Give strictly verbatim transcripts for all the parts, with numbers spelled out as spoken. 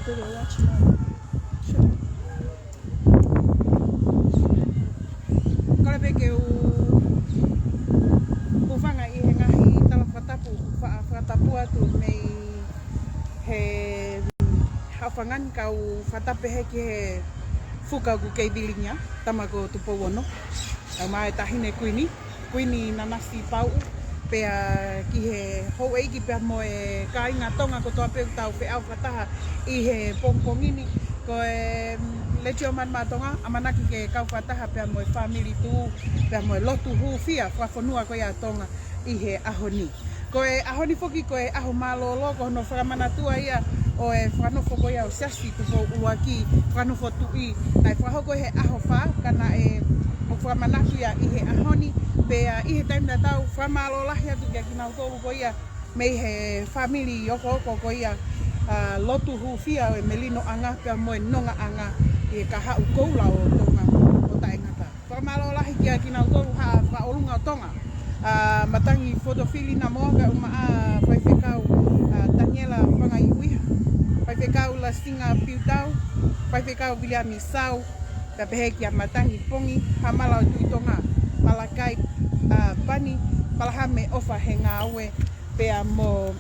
Kole pē ke u hūfanga ʻi he ngaahi tala fakatapu, fa-, fakatapu atu mei he haʻofanga ni, kau fakatapu pehē ki he fuka ʻoku kei vilingia, tama ko Tupou Ono. Kau mai taʻahine Kuini, Kuini Nanasipauʻu, pea ki he houʻeiki pea mo e kāinga Tonga kotoa pē ʻoku tau feʻao fakataha ʻi he pongipongi ni. Ko e, mm, Letiō Manumaʻa Tonga, ʻamanaki ke kau fakataha pea mo e fāmili tuʻu, pea mo e lotu hūfia fakafonua ko ia ʻa Tonga ʻi he ʻaho ni. Ko e ʻaho ni foki ko e ʻaho mālōlō, ko hono fakamanatua ia ʻo e fakanofo ko ia ʻo e Siasi Tupou ʻUluaki, fakanofo tuʻi, naʻe fakahoko he ʻaho fā, ka naʻe ʻoku fakamanatu ia ʻi he ʻaho ni, pea ʻi he taimi tatau, fakamālō lahi atu kia kinautolu ko ia mei he fāmili okooko ko ia, ʻa, lotu hūfia ʻo e melinoʻanga pea mo e nongaʻanga ʻi he kahaʻu koula ʻo Tonga ʻo taʻengata. Fakamālō lahi kia kinautolu Haʻa Fakaʻolunga ʻo Tonga, ʻa, Matangi Fotofili Namoa, kae ʻumaʻā Faifekau, ʻa, Taniela Fangaiuiha, Faifekau Lasinga Piutau, Faifekau Viliami Sau, pea pehē kia Matangi Pongi, Hamala ʻo Tuʻi Tonga, Malakai, ʻa, Pani, Palahame ʻOfa he ngāue, pea mo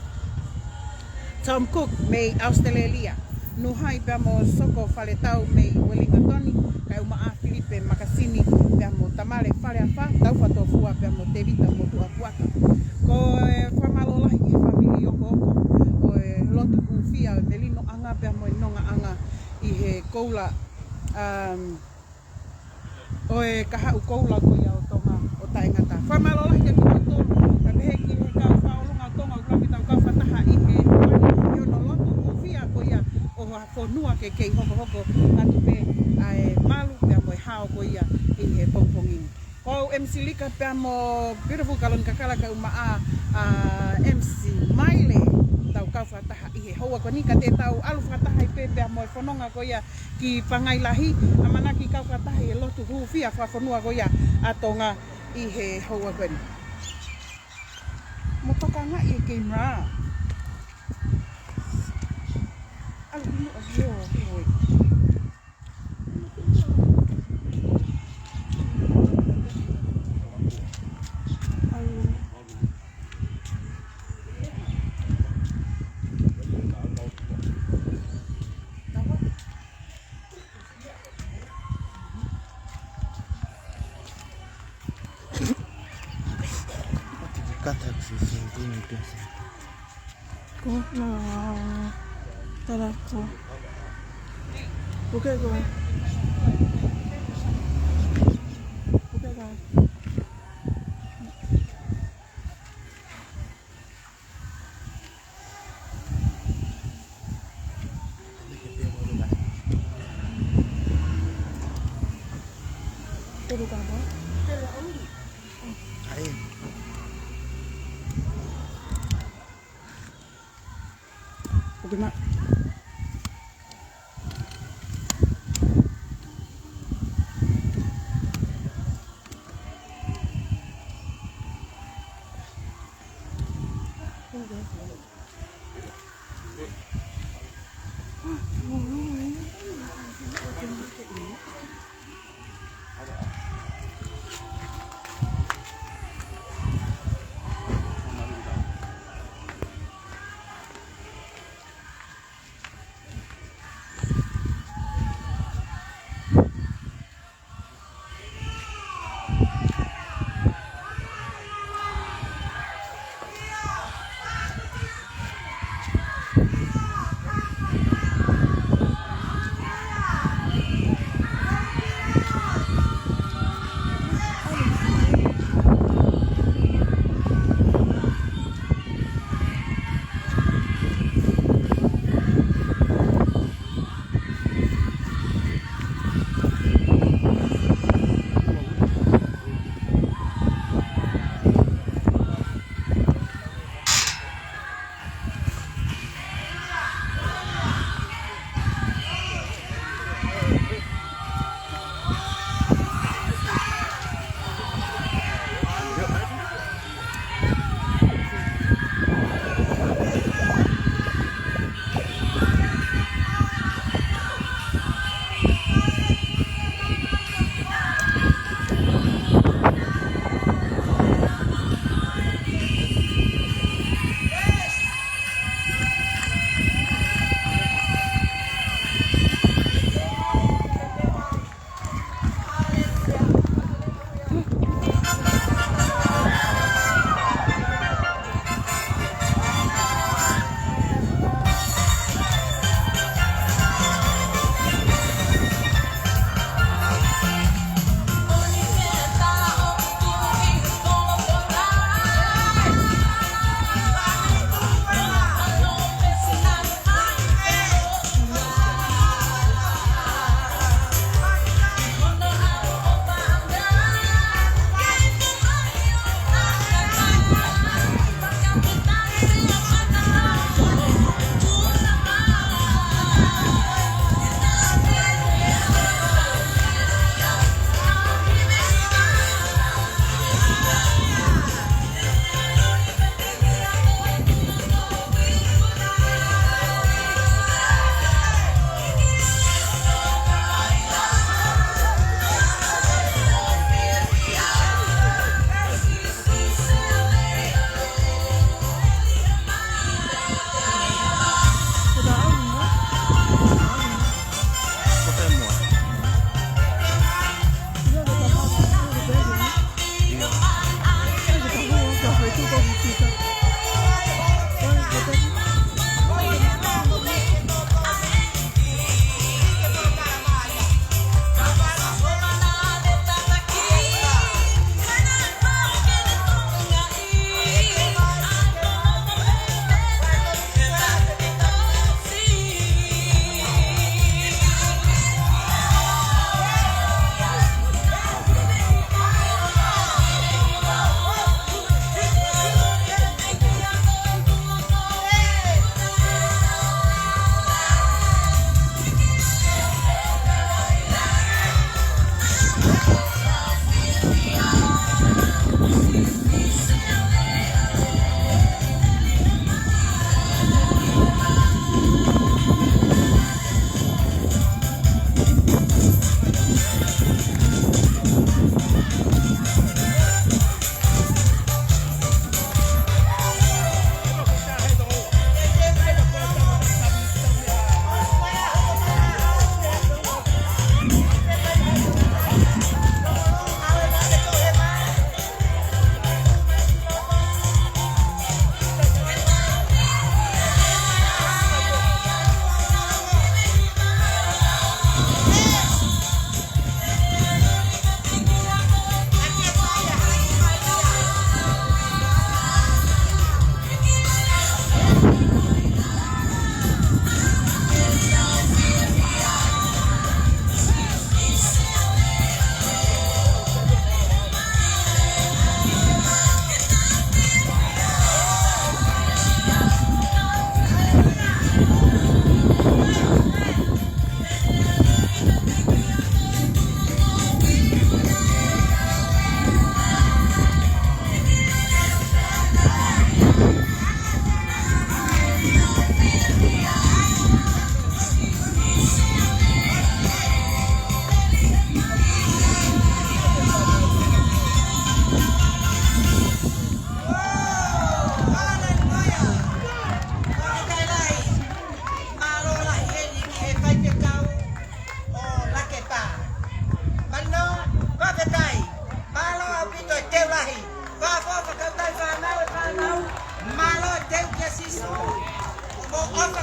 Tom Cook mei ʻAositelēlia, Nuhai pea mo Soko Faletau mei Uelingatoni, kae ʻumaʻā Filipe Makasini pea mo Tamale Faleafa, Taufa Tofua pea mo Tevita Motuʻa Puaka. Ko e fakamālō lahi ki he fāmili okooko ʻo e lotu hūfia ʻo e melinoʻanga pea mo e nongaʻanga ʻi he koula, um, ʻo e kahaʻu koula ko ia ʻo Tonga ʻo taʻengata. Fakamālō lahi kia kinautolu, kae pehē ki he kau Fakaʻolunga ʻo Tonga ʻoku lahi ke tau kau fakataha ʻi he ʻaho ni ʻi hono lotu hūfia ko ia ʻo ha fonua ke kei hokohoko atu pē ʻa e malu pea mo e hao ko ia ʻi he pongipongi ni. Ko au M C Lika pea mo beautiful Kaloni Kakala kae ʻumaʻā, ʻa, M C Maile, tau kau fakataha ʻi he houa ko eni, ka te tau ʻalu fakataha ai pē pea mo e fononga ko ia ki Pangai Lahi, ʻamanaki kau fakataha ʻi he lotu hūfia fakafonua ko ia ʻa Tonga ʻi he houa ko eni. Mo tokangaʻi e camera. ʻAlu inu a vio, oi. ʻAlu. Ko na tala ko. Puke ko. Puke ko. Tolu kapa. Ai. Oke, Mak.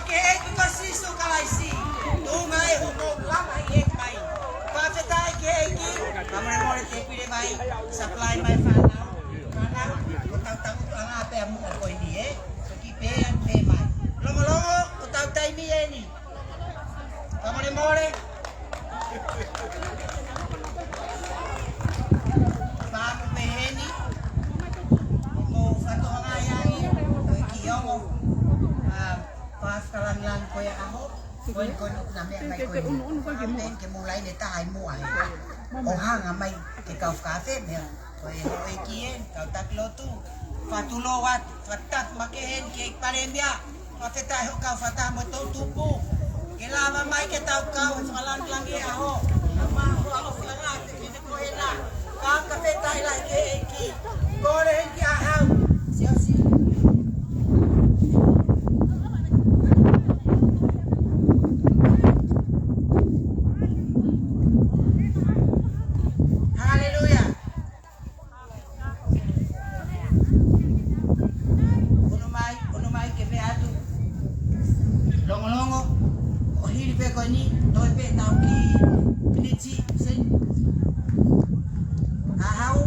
Ke ʻEiki ko Sīsū Kalaisi, tuʻu mai hoʻomou lava ʻi he mai. Fakafetaʻi ki he ʻEiki, fakamolemole te pile mai, supply mai fānau. Fānau, ko tau tau anga pē ʻa muʻa ko eni, ē? Ko ki pē ʻa pē mai. Longolongo, ko tau taimi eni. Fakamolemole. Fānau pē heni. Ko fatohanga ia ni, ko e ki ongo. Ah, Fakafetaʻi lāngilangi ko e ʻaho, ko e, ko e ʻuhinga meʻa mai ko e, ke mou laine taha ʻi muʻa he. ʻO hanga mai ke kau fakafemeʻa, ko e houʻeiki ē, kau taki lotu, fakatulou atu, fakataki makehe heni ki he ʻEiki Palēmia, fakafetaʻi hoʻo kau fakataha mo e toʻutupu, ke lava mai ke tau kau he fakalāngilangi e ʻaho, ʻa ma ho ʻaho fakalāngilangi. Ko ena, ka, fakafetaʻi lahi ki he ʻEiki. Kole heni kia Hau. Siasi. Haleluia. Unu mai, unu mai ke meʻa atu. Longolongo, ʻo hili pē ko eni, toe pē tau ki miniti, sen. Ka Hau,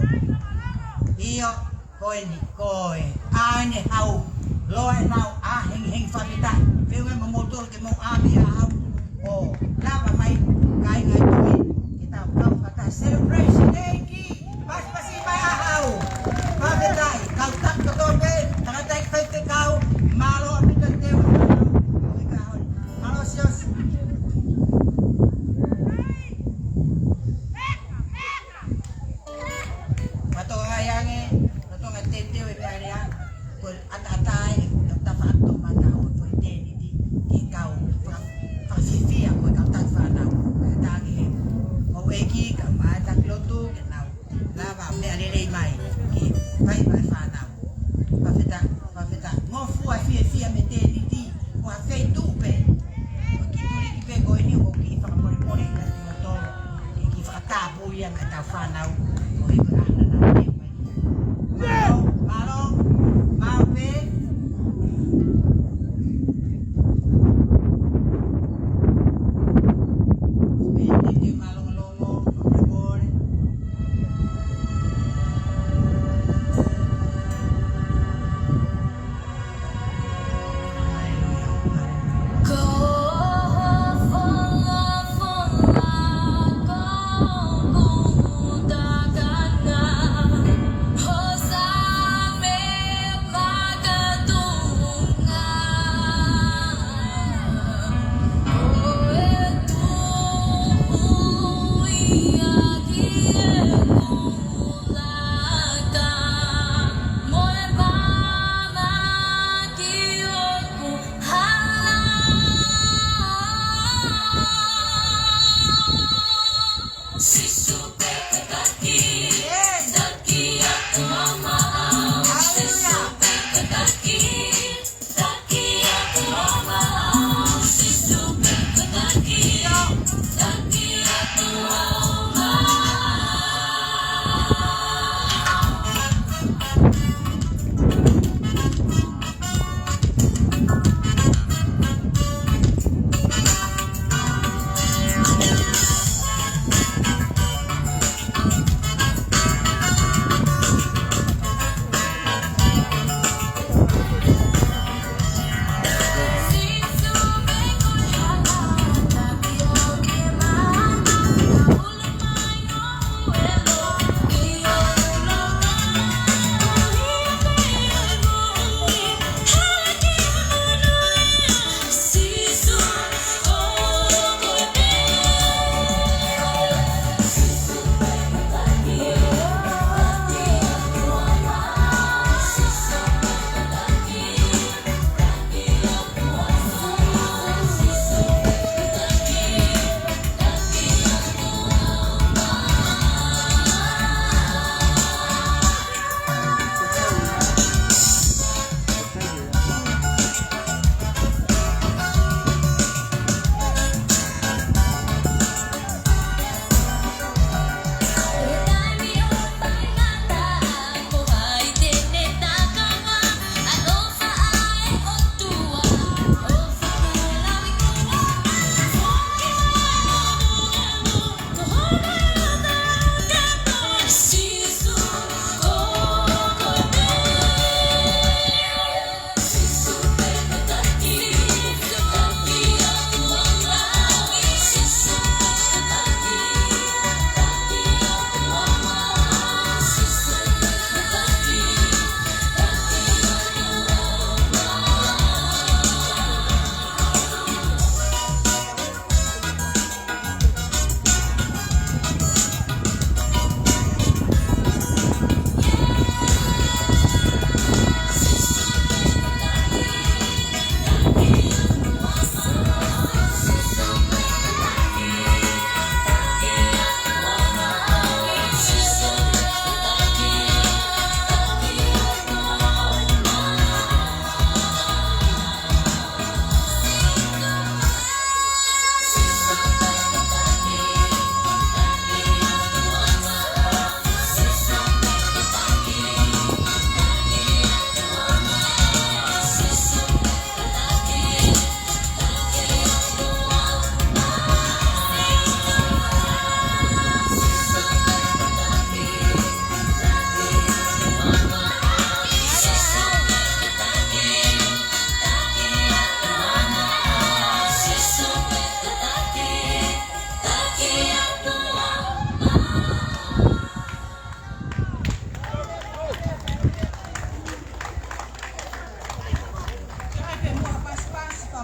ʻio, ko eni, ko e, ʻa eni Hau, loa ʻenau, ʻa hengihengi fakafetaʻi, feʻunga mo moutolu ke mou ʻave ʻa Hau, ʻo lava mai, kāinga ʻi Tuʻi, ke tau kau fakataha celebration, ʻEiki. Pasipasi mai ʻa Hau. Fakafetaʻi, kau taki kotoa pē, tangataʻeiki faifekau, mālō ʻaupito te u. Mālō Siasi. Mātou ʻai ange, mātou ngā tētē e meʻa lea, ko e ʻataʻatā e, e tafa ato mata o e foʻi tēniti, ke kau fa-, fakafiefia ko e kau taki fānau, ka tangi he. Ko e ʻEiki, kau mai taki lotu, ke nau lava meʻa lelei mai, ke fai mai fānau. Fakafetaʻi, fakafetaʻi. Ngofua fiefia mei tēniti, ko ha feituʻu pē. Ko e kiʻi tuliki pē ko eni, ʻoku ou kiʻi fakamolemole kiate kimoutolu. Ke kiʻi fakatapui ange ʻetau fānau. Ko e ʻaho naʻa nau teu mai. Mālō, mālō, maʻu pē. Pē te te mālōlō.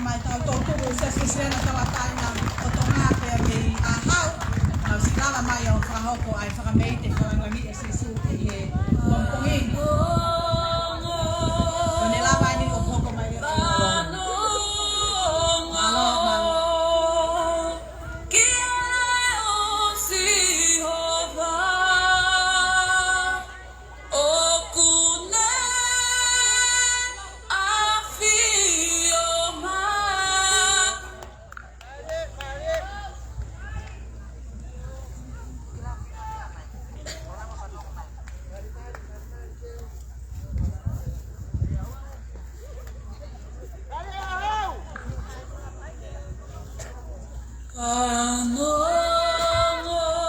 Mai tau tō tuku Siasi Uēsiliana Tauʻatāina ʻo Tonga pea mei ʻAhau. Nau siʻi lava mai ʻo fakahoko ʻa e fakameite fakalāngilangi ʻa Sīsū ʻi he pongipongi ni. ʻO ne lava eni ʻo hoko mai e fakalāngilangi. Mālō, mālō.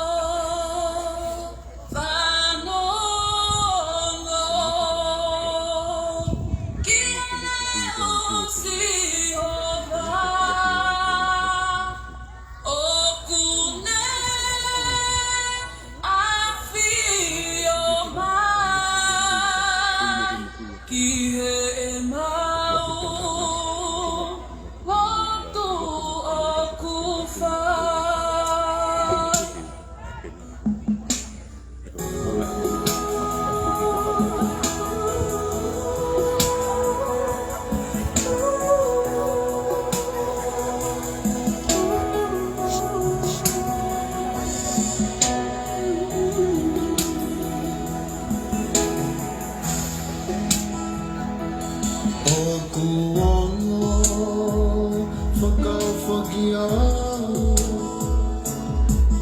ʻOku ou fakaʻofoʻofa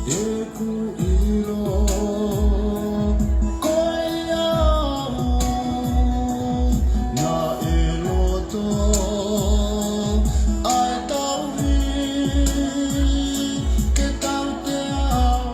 he kuo ʻilo ko ia naʻe loto ʻa e tauhi ke tautea au.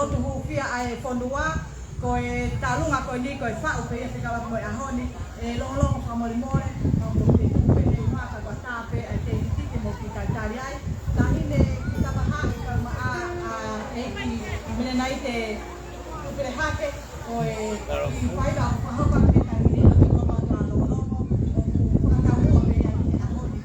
Lotu hūfia ʻa e fonua, ko e tālunga ko eni, ko e faʻu pē ia fekauʻaki mo e ʻaho ni, ʻe longolongo fakamolemole, ʻo mo te tupe he maka kua tāpe ʻa e teitiki mo ki talitali ai. Taʻahine ki Tamaha, ke kau maʻa ʻa e ki Menenaite Tupe Hake, ko e ki faiva ʻo fakahopa pē taʻahine, ʻo te kua maka longolongo, ʻo fakataumuʻa pē ia ki he ʻaho ni.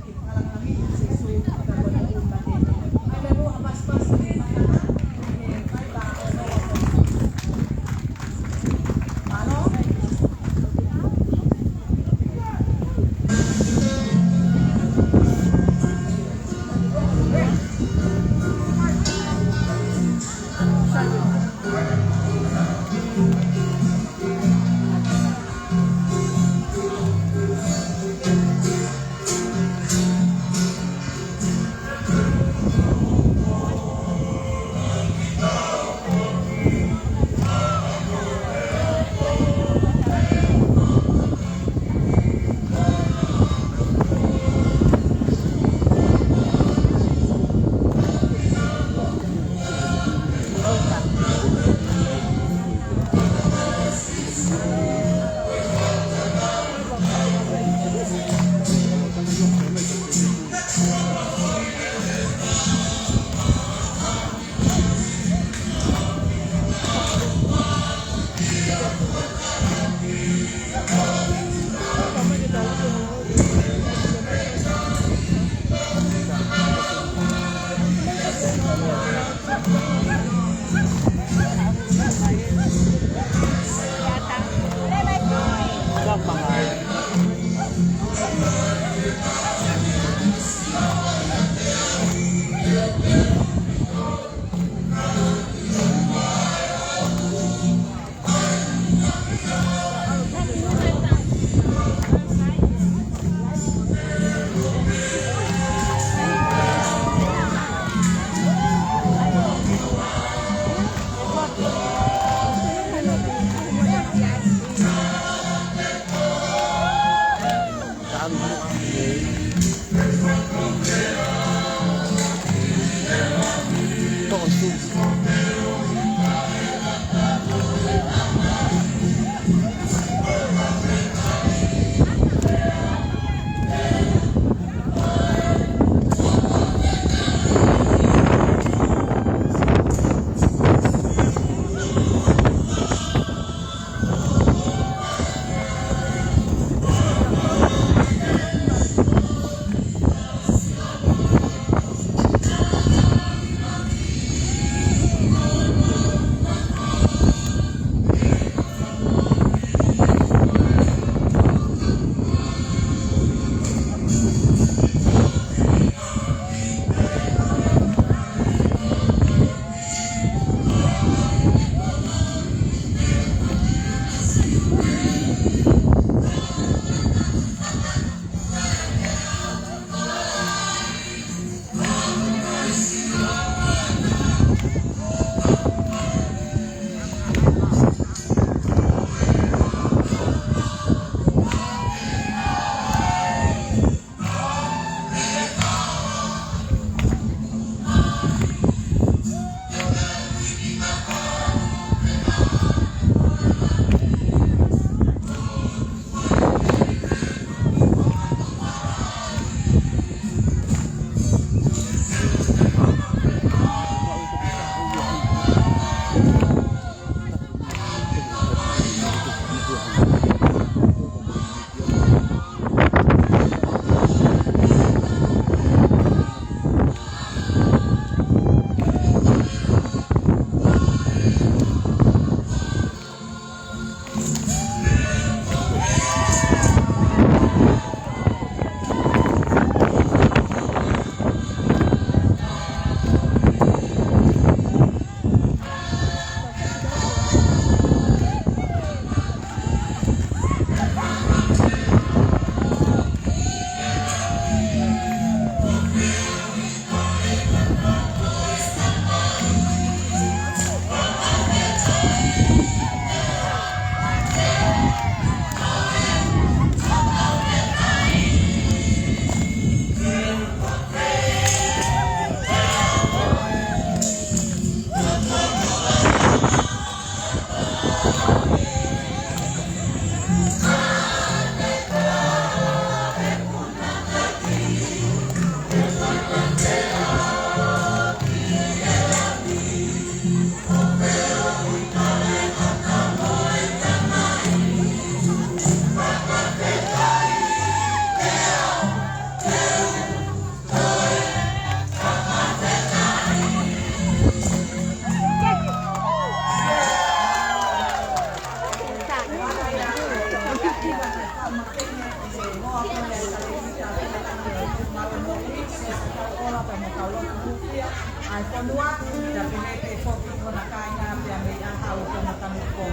ʻa e fonua, pea pehē pē foki ki hona kāinga pea mei ʻAhau ki Matamukupou.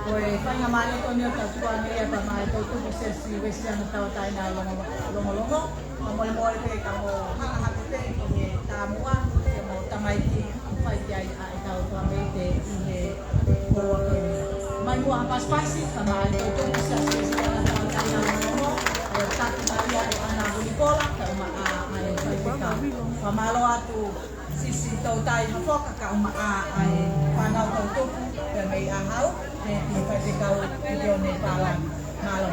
Ko e faingamālie ko eni ʻo tau tukuange ia pea mo e toʻutupu Siasi Uēsiliana Tauʻatāina Longolongo. Ka mole mole pē ka mou hanga hake pē ki he taumuʻa, ke mou tamaiki fai ki ai ʻa ʻetau toa mei te ʻi he ʻaho ko eni. Mai muʻa ha pasipasi, ka mai toʻutupu Siasi Uēsiliana Tauʻatāina Longolongo, ʻe taki mai ia ʻe ʻAna Vunipola, kae ʻumaʻā ʻa e faifekau. Fakamālō atu Siasi Toutai Hafoka kae ʻumaʻā ʻa e fānau toʻutupu pea mei ʻAhau, pea ki he faifekau ʻi Pione Pala. Mālō.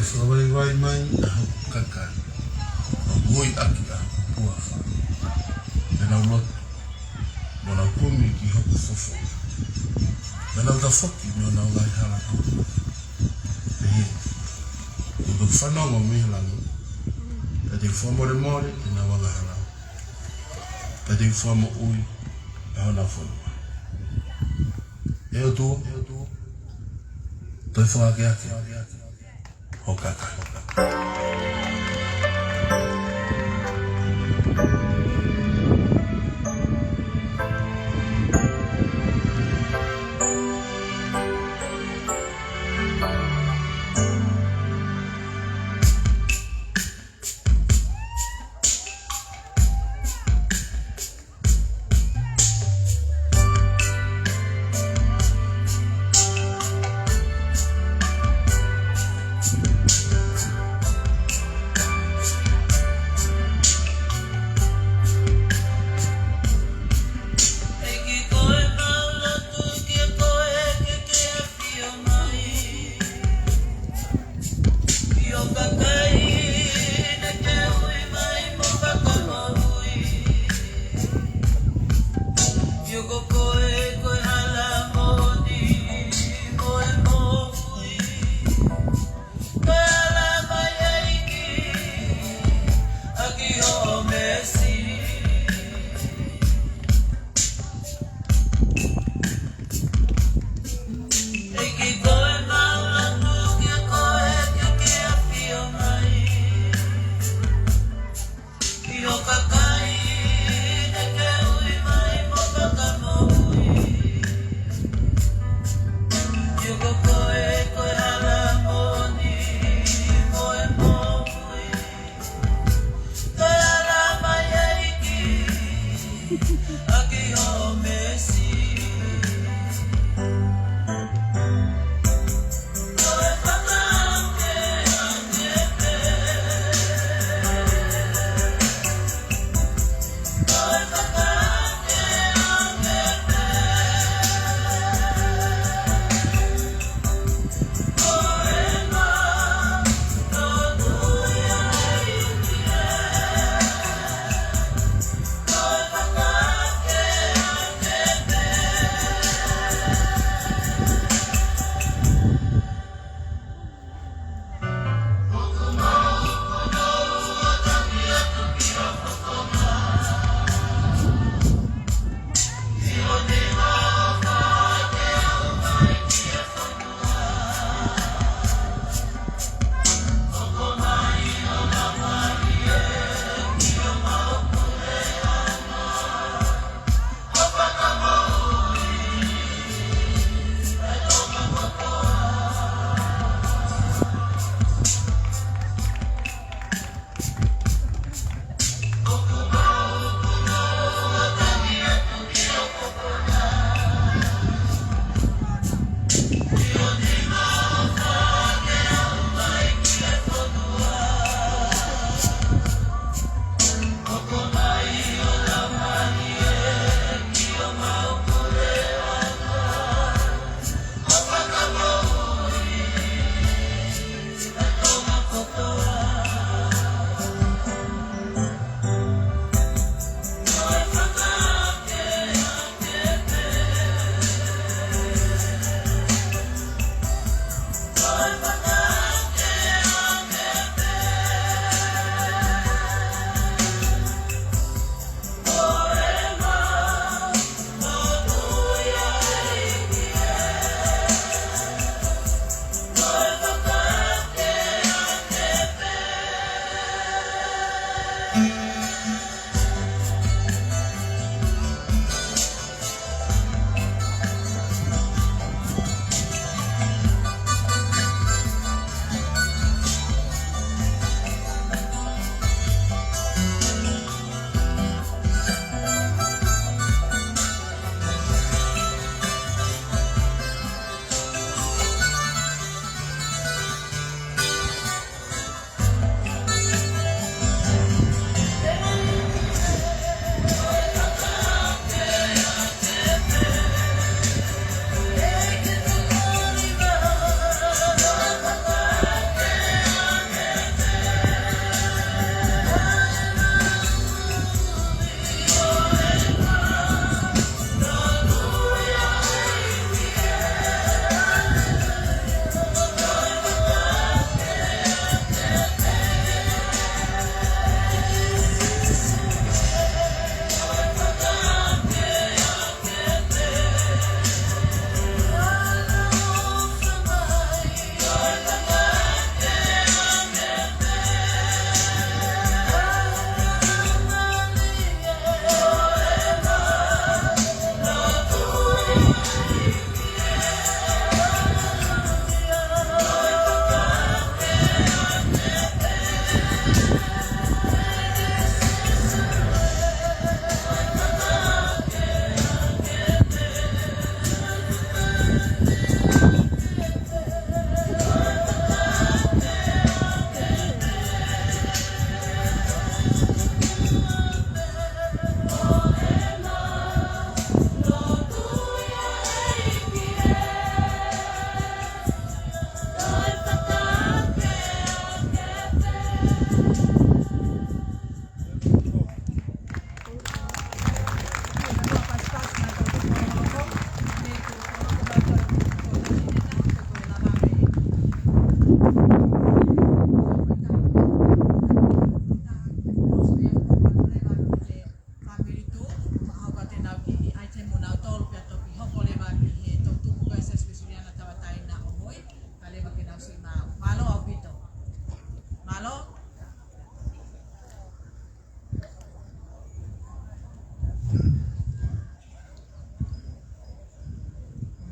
Fakavaivai mai ʻa hoku kakai, ʻo ui ʻaki ʻa hoku huafa. Pea nau lotu, mo nau kumi ki hoku fofonga. Pea nau tafoki mei honau ngaahi hala kovi. Pehē, kuo u toki fanongo mei he langi, pea te u fakamolemole ʻenau angahala, pea te u fakamoʻui ʻa honau fonua. ʻE ʻOtua, toe fakaakeake ho kakai.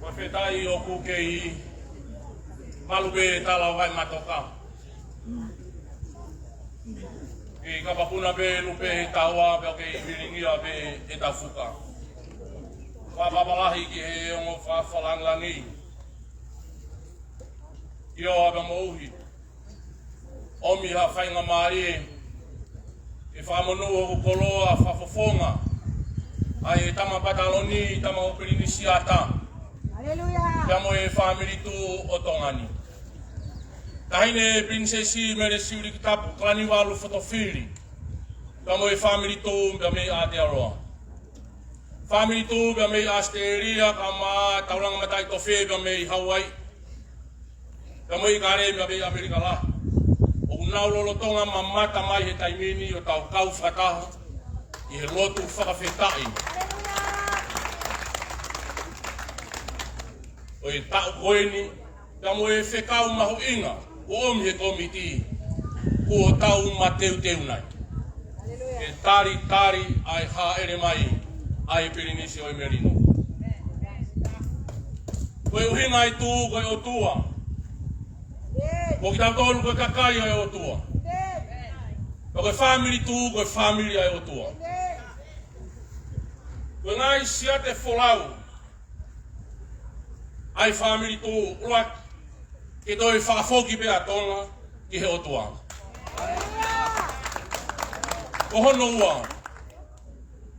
Fakafetaʻi ʻoku kei malu pē tala ʻo Vaimatoka. Kei kapakuna pē lupe he taua pea kei vilingia pē he tafuka. Fakapapalahi ki he ongo fakafalangilangi. ʻIo, ʻa pea moʻui. ʻOmi ha faingamālie ke fakamonū hoku koloa fakafofonga ʻa e tama Pataloni, tama ʻo Pilinisi ʻAta. Haleluia. Pea mo e fāmili tuʻu ʻo Tonga ni. Taʻahine Pilinisesi Mele Siulikitapu Kalaniuvalu Fotofili. Pea mo e fāmili tuʻu pea mei Aotearoa. Fāmili tuʻu pea mei ʻAositelēlia, kae ʻumaʻā Taulanga Mataʻitofe pea mei Hauaiʻi. Pea mo e ʻIkale pea mei ʻAmelika Lahi. ʻOku nau lolotonga mamata mai he taimi ni ʻo tau kau fakataha ʻi he lotu fakafetaʻi ʻo e taʻu ko eni, pea mo e fekau mahuʻinga kuo ʻomi he kōmiti, kuo tau mateuteu nai ke talitali ʻa e hāʻele mai ʻa e Pilinisi ʻo e Melino. Ko e ʻuhinga ʻa e tuʻu ko e ʻOtua. Ko kitautolu ko e kakai ʻa e ʻOtua. Pea ko e fāmili tuʻu ko e fāmili ʻa e ʻOtua. Ko e ngaahi siate folau ʻa e fāmili tuʻu, ʻuluaki, ke toe fakafoki pē ʻa Tonga ki he ʻOtua. Ko hono ua,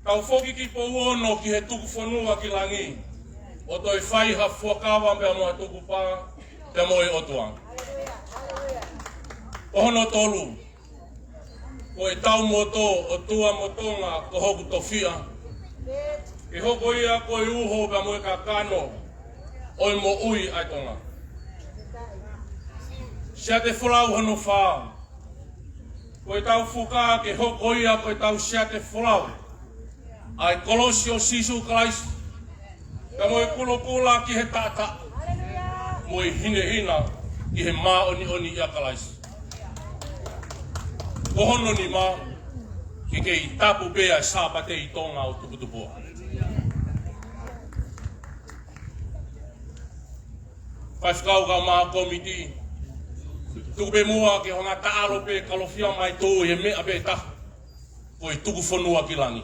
tau foki ki Pouono ki he tuku fonua ki langi, ʻo toe fai ha fuakava pea mo ha tukupā pea mo e ʻOtua. Ko hono tolu, ko e tau moto, ʻOtua mo Tonga ko hoku tofiʻa, ke hoko ia ko e uho pea mo e kakano ʻo e moʻui ʻa e Tonga. Siate folau hono fā, ko e tau fuka ke hoko ia ko e tau siate folau ʻa e kolosi ʻo Sīsū Kalaisi, pea mo e kulokula ki he taʻataʻa, mo e hinehina ki he māʻoniʻoni ʻia Kalaisi. Ko hono nima, ke kei tapu pē ʻa e Sāpate ʻi Tonga ʻo tuputupuʻa. Faifekau kae ʻumaʻā kōmiti, tuku pē muʻa ke hanga ʻo taʻalo pē kalofia mai tuʻu ʻi he meʻa pē taha, ko e tuku fonua ki langi.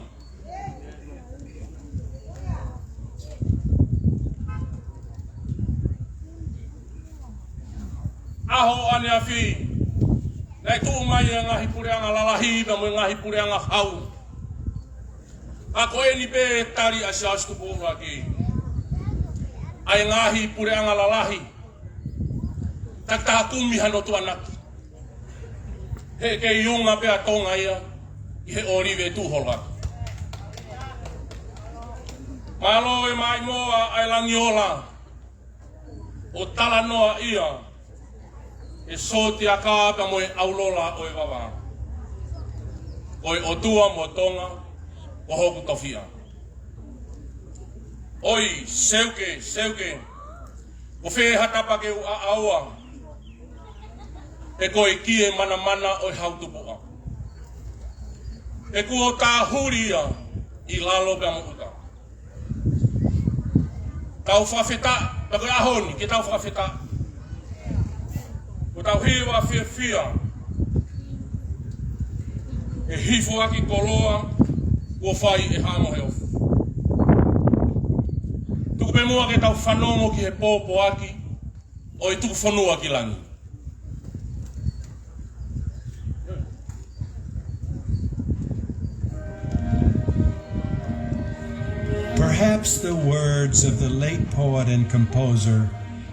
ʻAho ʻaneafi, naʻe tuʻu mai e ngaahi puleʻanga lalahi pea mo e ngaahi puleʻanga hau. Ka ko eni pē tali ʻa Siaosi Tupou ʻUluaki, ʻa e ngaahi puleʻanga lalahi, takitaha kumi hano tuʻanaki. He kei unga pē ʻa Tonga ia ʻi he ʻōlive tuʻu holo atu. Mālō e maʻimoa ʻa e Langiola, ʻo talanoa ia e sōtiaka pea mo e ʻaulola ʻo e vavā. Ko e ʻOtua mo Tonga ko hoku tofiʻa. ʻOi, seuke, seuke, ko fē ha tapa ke u ʻaʻaua, he ko e kie manamana ʻo e hau tupuʻa. He kuo tāhuli ia ʻi lalo pea mo ʻuta. Tau fakafetaʻi, pea ko e ʻaho ni, ke tau fakafetaʻi. Ko ʻetau hiva fiefia, he hifo ʻaki koloa kuo fai ʻe Haʻamoheofo. Tuku pē muʻa ke tau fanongo ki he pōpoaki ʻo e tuku fonua ki langi. Perhaps the words of the late poet and composer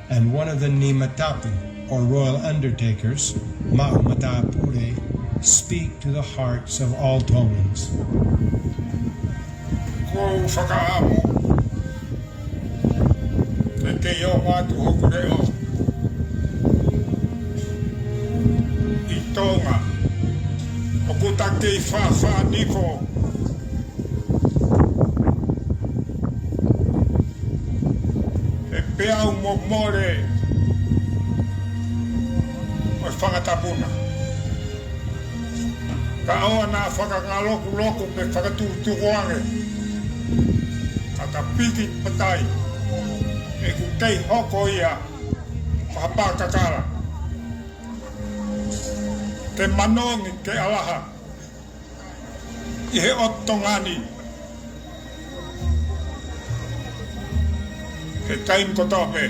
and one of the Nii Matapu, or royal undertakers, Maʻu Matāpule, speak to the hearts of all Tongans. Ko u fakaʻamu ke kei ʻoatu hoku leʻo ʻi Tonga, ʻoku ta kei fāfā nifo he peau mo mole ʻo e fanga tapu na. Ka ʻoua naʻa fakangalokuloku pe fakatukutuku ange, ka ta piki patai, he ʻoku kei hoko ia ko ha pā kakala. Ke manongi ke ʻalaha ʻi he ʻotu Tonga ni he taimi kotoa pē.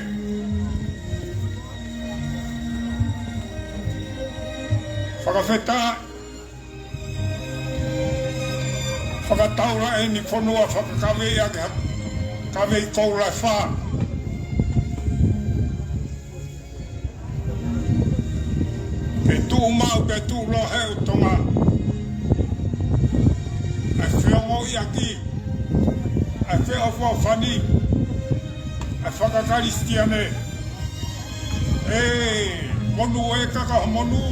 Fakafetaʻi, Fakataula ʻeni fonua fakakavei ʻaki ha kavei koula ʻe fā. Ke tuʻu maʻu, ke tuʻu lohe ʻo Tonga. ʻA e feongoʻiʻaki, ʻa e feʻofoʻofani, ʻa e fakakalisitiane. ʻE, monū ʻe kaka monū.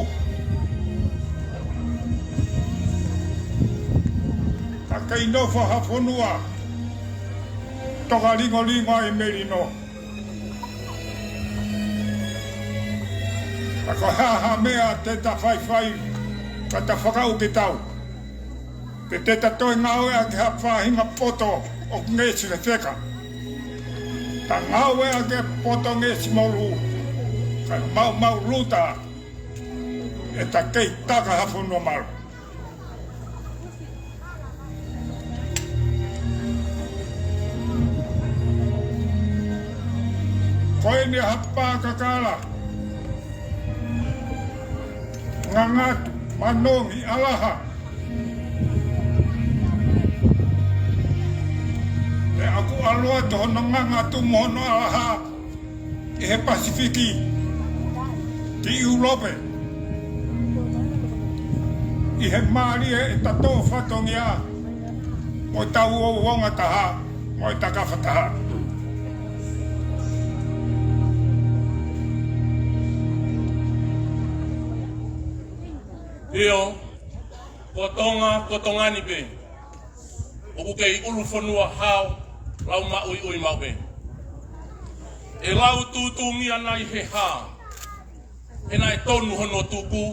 Ka kei nofo ha fonua, toka lingolingo ai melino. Ka ko e hā ha meʻa te ta faifai, ka ta fakaʻau ke tau. Pe te ta toe ngāueʻaki ha faʻahinga poto ʻoku ngeʻesi fefeka. Ta ngāueʻaki e poto ngeʻesi molu, kae maumau luta, ʻe ta kei taka ha fonua malu. Ko eni ha pā kakala, ngangatu, manongi, ʻalaha. Pea ʻoku ʻalu atu hono ngangatu mo hono ʻalaha ʻi he Pasifiki, ki ʻIulope, ʻi he mālie ʻe ta tō fatongia, mo tau ouonga taha, mo e takafa taha. ʻIo, ko Tonga, ko Tonga ni pē. ʻOku kei ʻulu fonua hao, lau maʻuiʻui maʻu pē. ʻE lau tūtūngia nai he hā, he naʻe tonu hono tuku,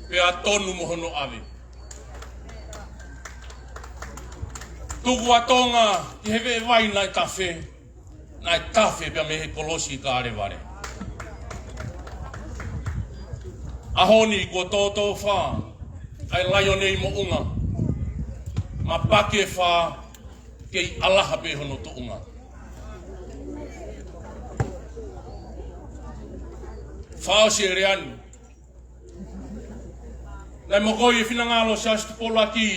pea tonu mo hono ʻave. Tuku ʻa Tonga ki he veʻe vai naʻe tafe, naʻe tafe pea mei he kolosi Kalevale. ʻAho ni kuo tōtōfā ʻa e laione ʻi Moʻunga, mapaki ʻe fā, kei ʻalaha pē hono tuʻunga. Fakaʻosi e lea ni, naʻe mokoi e finangalo ʻo Siaosi Tupou ʻUluaki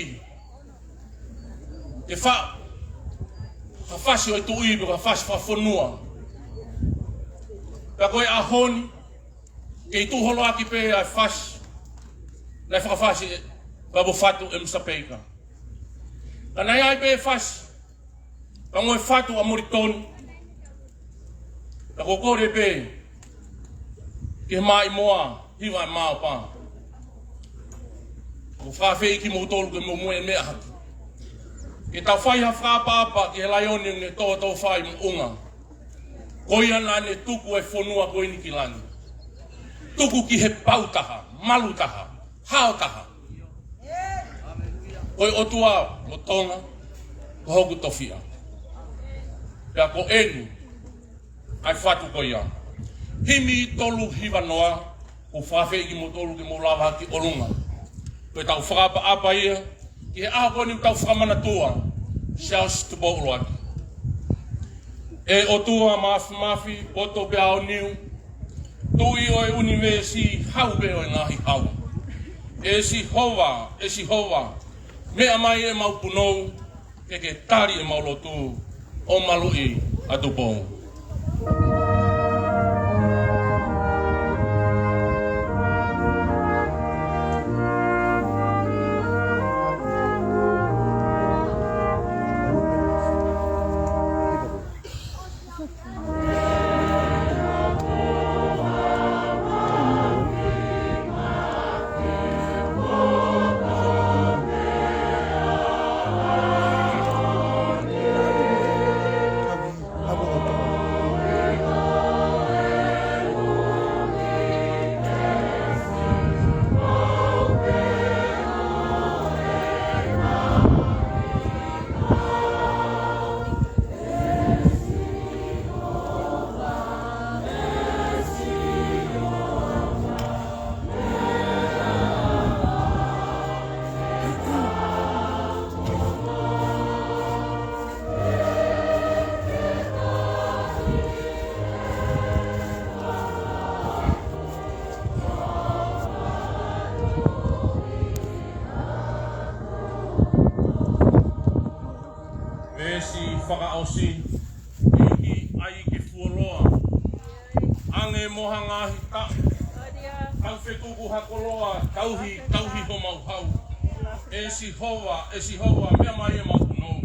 ke fa-, ha fasi ʻo e tuʻi pe ko ha fasi fakafonua. Pea ko e ʻaho ni, kei tuʻu holo ʻaki pē ʻa e fasi naʻe fakafasi ʻe Papa Fatu ʻe Musa Peika. Ka naʻe ʻi ai pē fasi, ka mo e fatu ʻa Molitoni. Ka ko e kole pē ki he maʻimoa, hiva e maopa. ʻOku ou fakaafeʻi kimoutolu ke mou moʻui meʻa hake, ke tau fai ha fakaʻapaʻapa ki he laione ʻoku ne tōtōfā ʻi Moʻunga. Ko ia naʻa ne tuku e fonua ko eni ki langi. Tuku ki he pau taha, malu taha, hao taha. Ko e ʻOtua ʻo Tonga, ko hoku tofiʻa. Pea ko eni ʻa e fatu ko ia. Himi tolu hiva noa, ʻoku ou fakaafeʻi kimoutolu ke mou lava ki ʻolunga. Ko ʻetau fakaʻapaʻapa ia ki he ʻaho ko eni ʻoku tau fakamanatua Siaosi Tupou ʻUluaki. ʻE ʻOtua Māfimafi, poto pea aoniu, Tuʻi ʻo e ʻunivēsi, hau pē ʻo e ngaahi hau. ʻE Sihova, ʻe Sihova, meʻa mai ʻemau punou, ke ke tali ʻemau lotu, ʻo maluʻi ʻa Tupou. Veesi fakaʻosi, ʻEiki ʻai ke fuoloa, ʻange mo ha ngaahi taʻu, tau fetuku ha koloa, tauhi, tauhi homau hau. ʻE Sihova, ʻe Sihova, meʻa mai ʻemau punou,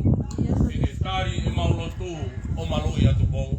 ke ke tali ʻemau lotu ʻo maluʻi ʻa Tupou.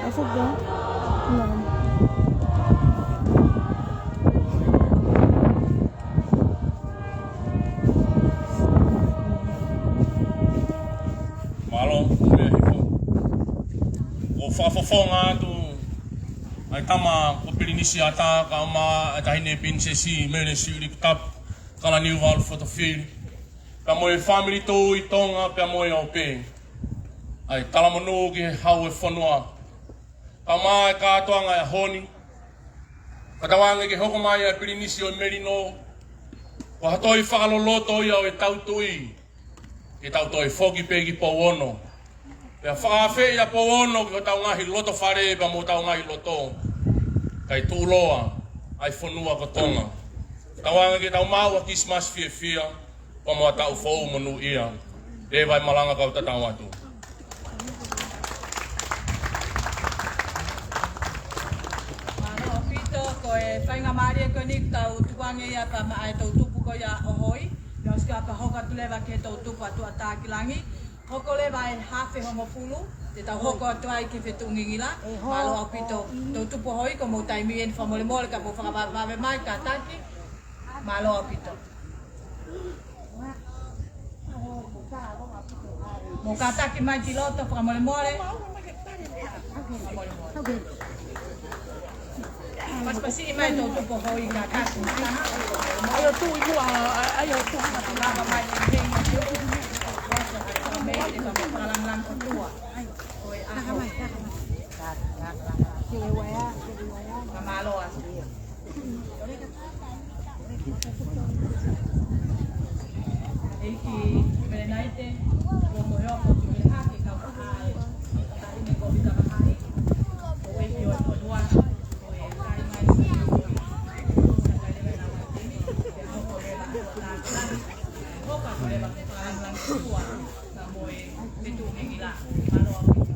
I forgot. No. Mālō, meʻa hifo. ʻOku fakafofonga atu ʻa e tama ko Pilinisi ʻAta, kae ʻumaʻā ʻa e taʻahine Pilinisesi Mele Siʻi Likutapu Kalaniuvalu Fotofili, pea mo e fāmili Tuʻi Tonga, pea mo e ʻope. ʻA e talamonū ki he hau ʻo e fonua. Kae ʻumaʻā e kātoanga ʻo e ʻaho ni, ka tauange ke hoko mai ʻa e Pilinisi ʻo e Melino, ko ha toi fakaloloto ia ʻo ʻetau tuʻi, ke tau toe foki pē ki Pouono. Pea fakaafeʻi ʻa Pouono ki hotau ngaahi loto fale pea mo hotau ngaahi loto, kae tuʻuloa ʻa e fonua ko Tonga. Tauange ke tau maʻu ʻa e Kilisimasi fiefia, pea mo e taʻu foʻou monūʻia. Leva e malanga kau tatau atu. Mālō ʻaupito, ko e faingamālie ko eni ʻoku tau tukuange ia pea maʻa e toʻutupu ko ia ʻo Hoi, pea ʻosi ko ia pea hoko atu leva ki he toʻutupu ʻa Tuʻatākilangi. Hoko leva e hafe hongofulu, te tau hoko atu ai ki he fetuʻu ngingila. Mālō ʻaupito, toʻutupu ʻo Hoi, ko hoʻomou taimi eni, fakamolemole ka mou fakavavevave mai, kātaki. Mālō ʻaupito. Mou kātaki mai ki loto, fakamolemole. Pasipasi mai toʻutupu ʻo Hoi, kātaki mai. ʻAi ʻo tuʻu ʻi muʻa, ʻai ʻo tuʻu. Lava mai ki he meʻa. Ko e ʻaho. Ka mālō atu. ʻEiki Melenaite, ko e mohe ʻoku tuku hake kau kakai, kakai ni ko Vita Mahahi, ko e ʻEiki ʻo e fonua, ko e kāinga ʻi Siʻi Hoi, sa kai leva na mai teni, ke hoko leva ʻa Tuʻatākilangi, hoko atu leva ke fakalangilangi ʻOtua, na mo e fetuʻu ngingila, mālō ʻaupito.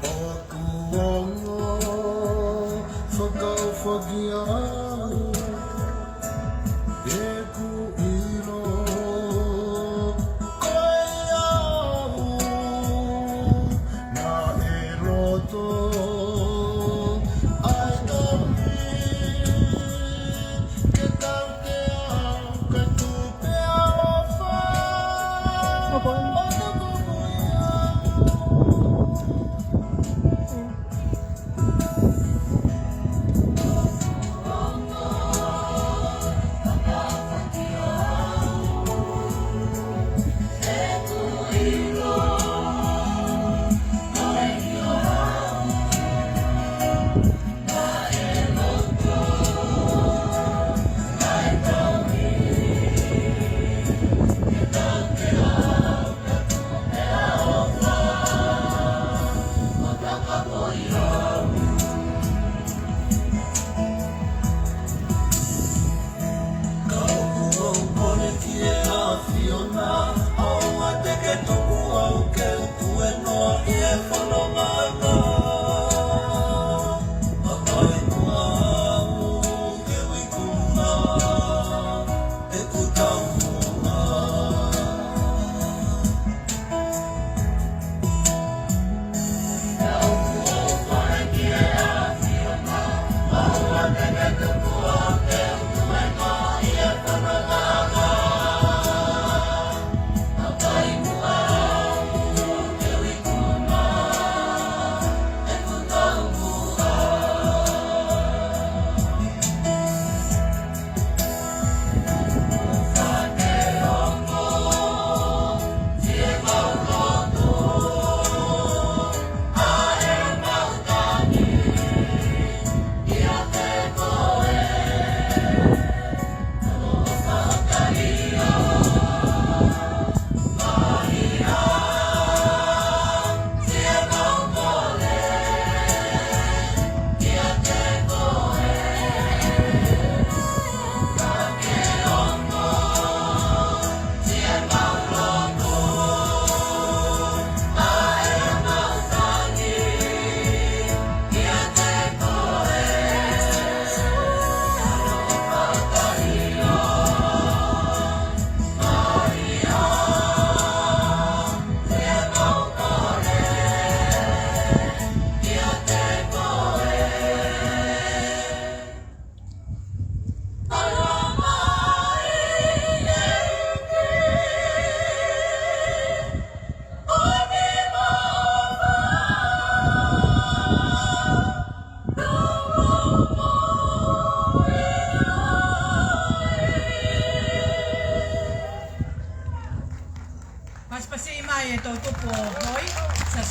ʻOku ongo fakaʻofoʻofa au, ʻeku ʻilo ko e au naʻe loto ai tami ke tau te au ka tupe ʻofa. ʻO toko pui au.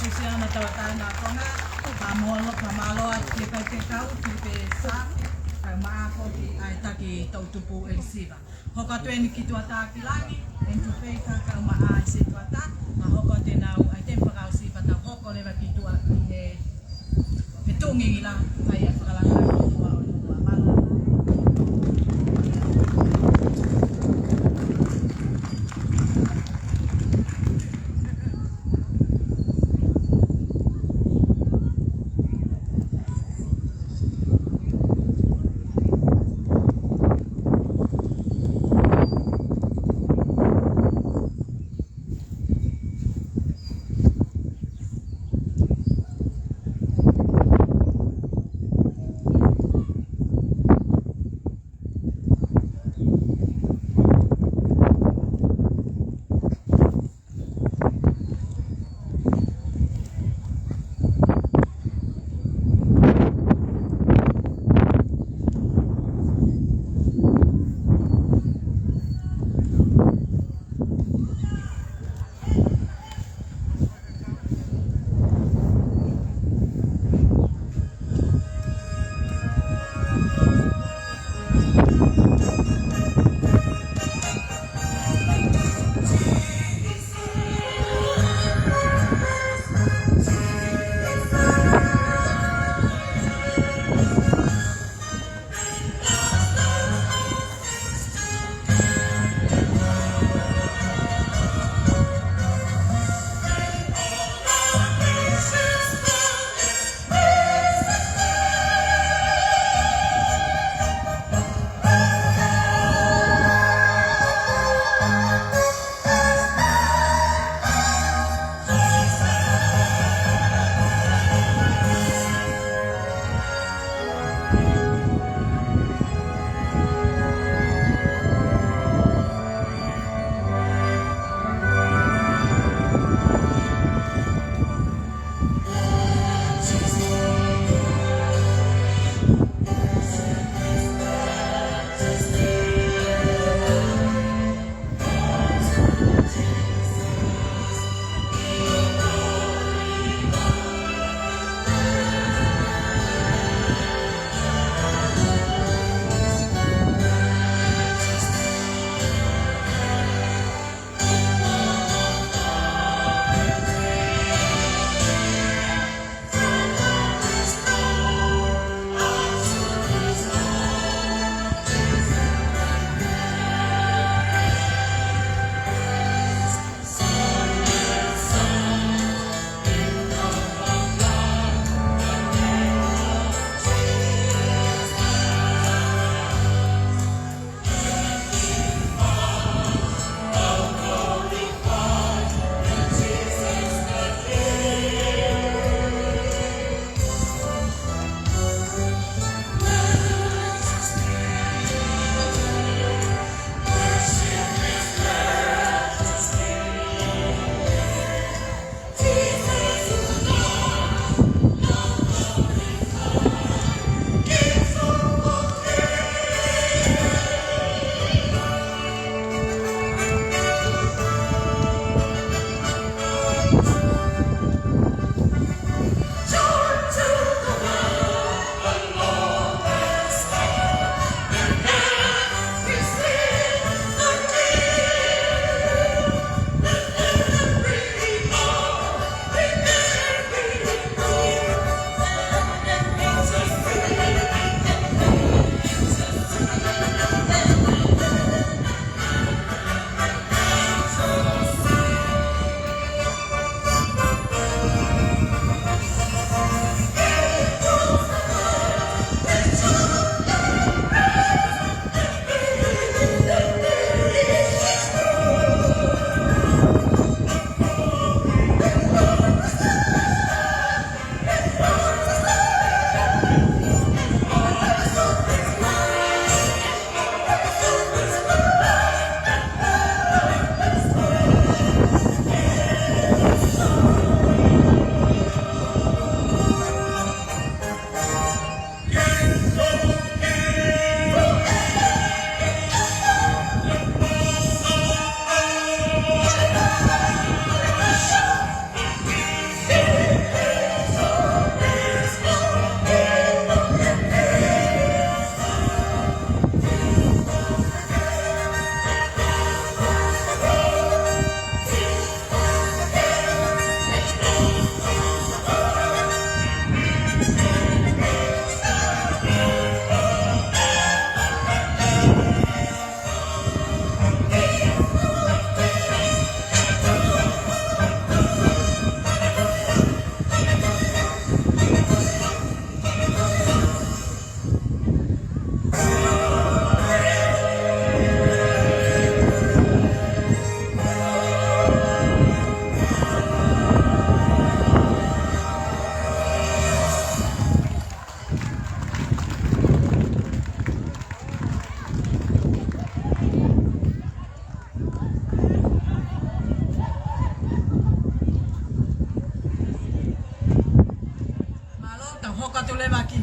Siana tau tāina konga, ka molo, ka mālō atu ki he faifekau, ki he Safi, kae ʻumaʻā foki ʻa e taki toʻutupu ʻElisiva. Hoko atu eni ki tuʻa tā ki langi, ʻEni Tufeika kae ʻumaʻā ʻa e setuata, ka hoko atu ʻenau ʻaiteni fakaʻosi pea tau hoko leva ki tuʻa ki he, he tuʻu ngingila, ʻa ia fakalaka ki tuʻa ʻo tuʻa. Mālō.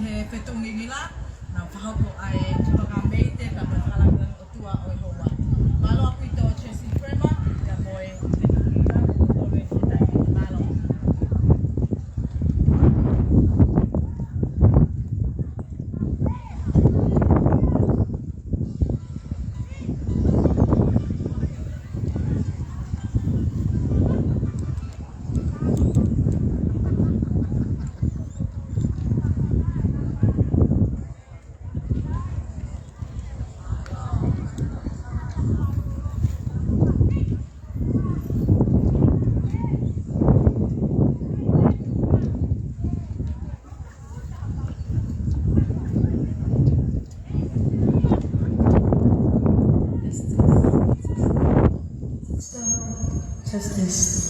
He fetuʻu ngingila, naʻa nau fakahoko ʻa e tuʻunga meite, pea mo e fakalāngilangi ʻo e ʻOtua ʻo e houa. Mālō ʻaupito Jesse Kramer, pea mo e fetuʻu ngingila, ʻoku ʻi ai e taimi. Mālō. Test, test.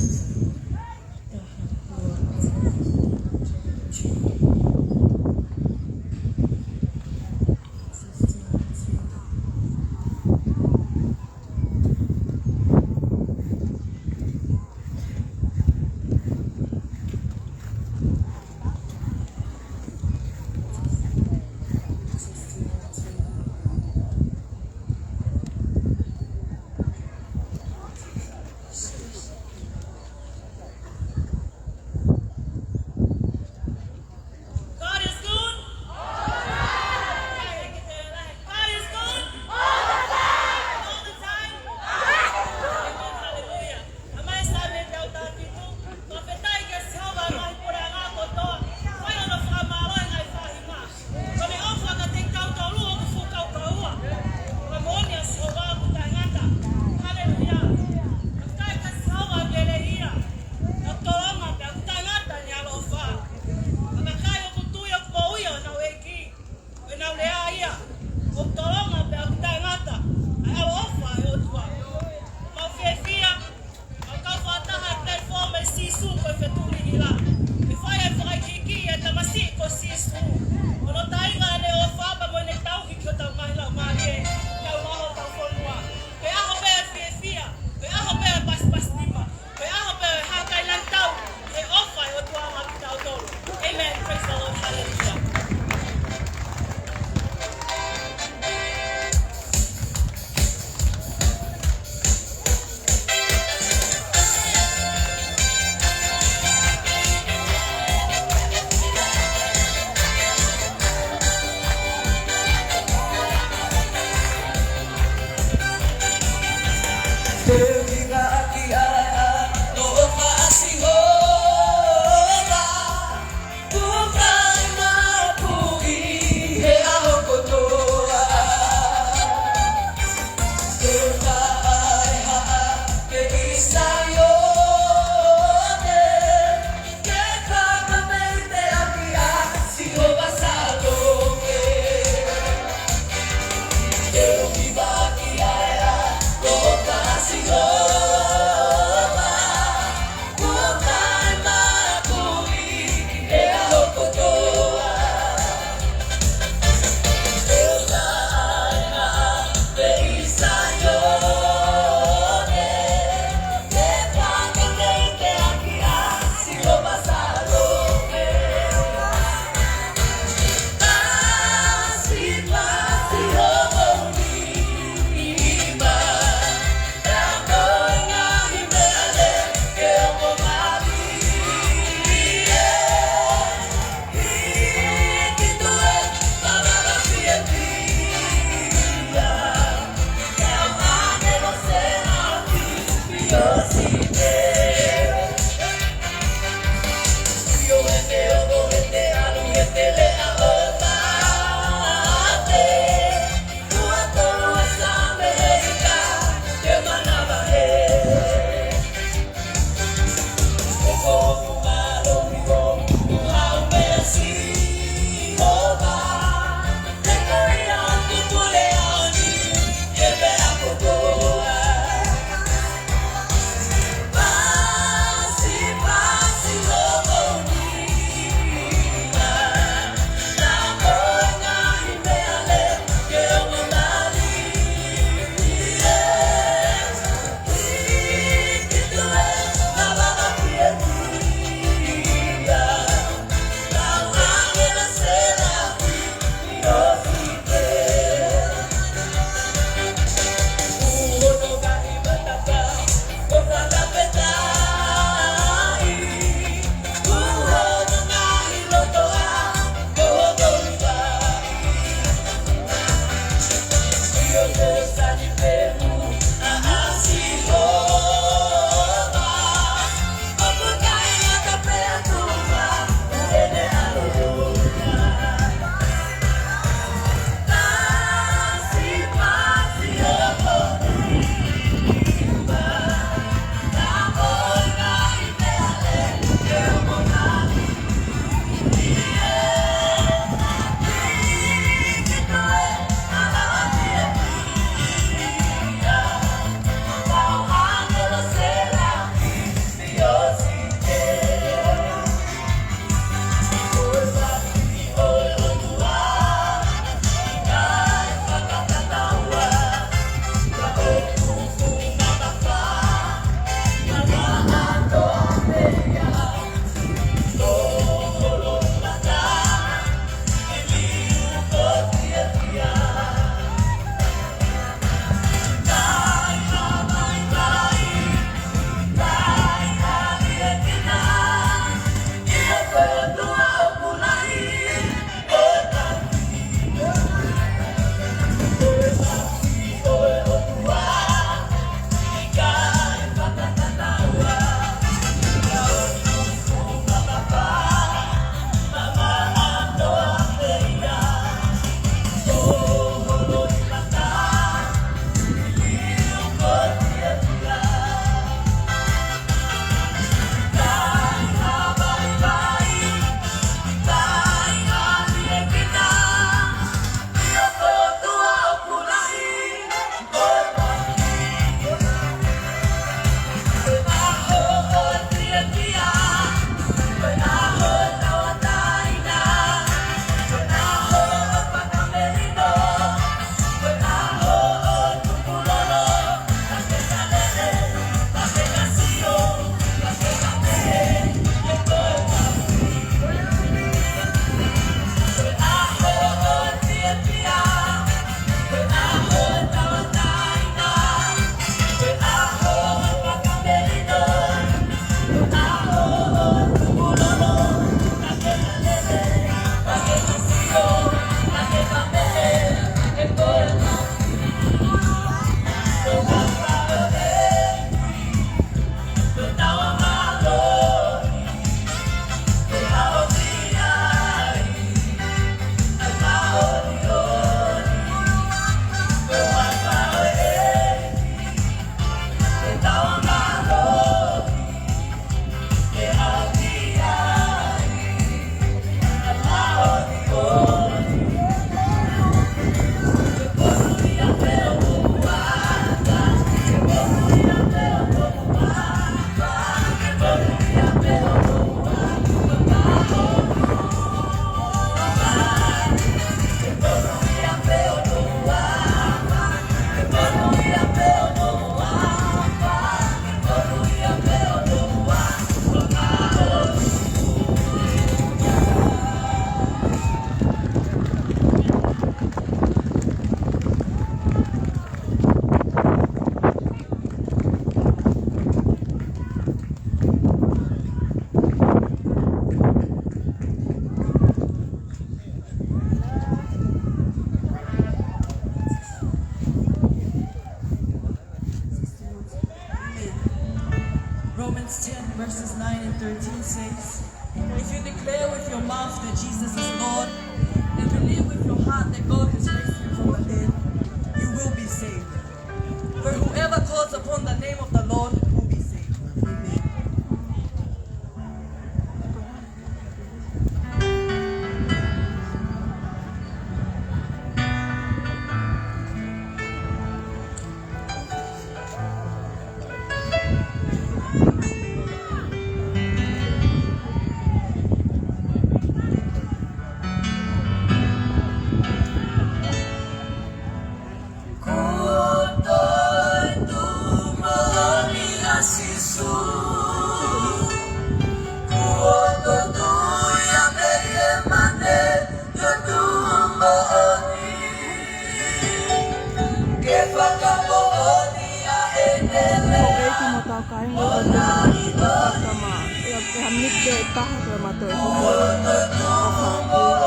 ten, verses nine and thirteen says, "For if you declare with your mouth that Jesus is Lord, and believe with your heart that God has raised him from the dead, you will be saved. For whoever calls upon the name of the Lord will be saved." Amen. Ko e toetuʻu moʻoni ʻa Sīsū. Ko e toetuʻu ia mei he mate, toetuʻu moʻoni. Ke fakamoʻoni ʻa e lelei. Houʻeiki mo hotau kāinga, ʻoku tau fakama. ʻE, ʻe ha miniti ʻe taha ke ma toe hū mai.